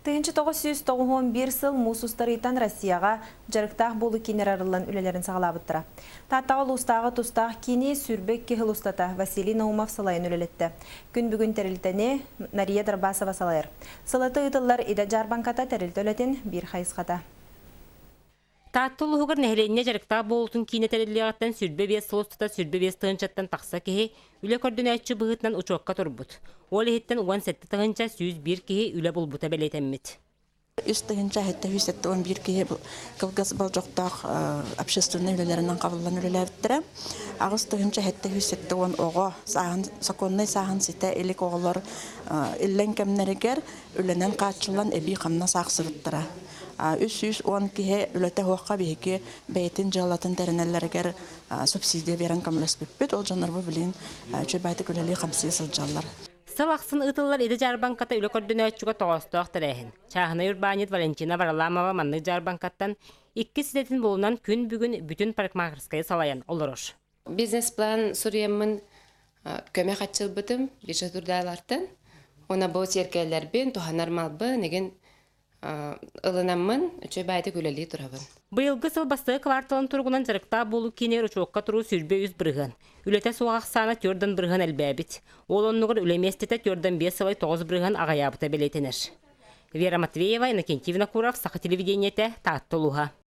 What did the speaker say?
1991 сыл муус устар ыйтан Россияҕа дьарыктаах буолуу кииннэрэ арыллан үлэлэрин саҕалаабыттара. Тааттаҕа улуустааҕы тустаах киини 22 сыл устата Василий Наумов салайан үлэлэттэ. Күн бүгүн тэрилтэни Нария Дарбасова салайар. Сылата ыытыллар идэ дьаарбаҥката тэрилтэ үлэтин биир хайысхата. Таатта улууһугар нэһилиэнньэ дьарыктаах буолуутун киинэ тэриллиэҕиттэн 25 сыл устата 25 тыһыынчаттан тахса киһи үлэ көрдөнөөччү быһыытынан учуокка турбут. Ол иһиттэн 17 тыһыынча 101 киһи үлэ булбута бэлиэтэммит. 3 771 киһи кылгас болдьохтоох общественнай үлэлэринэн хабыллан үлэлээбиттэрэ. 8 770 оҕо сааһын, сокуоннай сааһын ситэ илик оҕолор иллэҥ кэмнэригэр үлэнэн хааччыллан эбии хамнас аахсыбыттара. 310 киһи үлэтэ суохха биһиги бэйэтин дьыалатын тэринэллэригэр субсидия биэрэн көмөлөспүппүт. Ол дьоннорбу билин үчүгэй үлэлии-хамсыы сылдьаллар. Сыл ахсын ыытыллар идэ дьаарбаҥката үлэ көрдөнөөччүгэ тоҕоостоох тэрээһин. Чааһынай урбаанньыт Валентина Варламова маннык дьаарбаҥкаттан иккис идэтин булунан күн бүгүн бүтүн парикмахерскайы салайан олорор. Бизнес-план суруйаммын көмө хаччылбытым биржа турдаалартан. Уонна бу сиэркээлэрбин, туһанар малбын, игин ылынаммын үчүгэй баайдык үлэлии турабын. Быйылгы сыл бастакы кварталын туругунан дьарыктаах буолуу киинигэр учуокка туруу 23%. Үлэтэ суох ахсаана 4% элбээбит. Ол оннугар үлэ миэстэтэ 4,5,9% аҕыйаабыта бэлиэтэнэр. Вера Матвеева, Иннокентий Винокуров, Саха телевидениетэ, Таатта улууһа.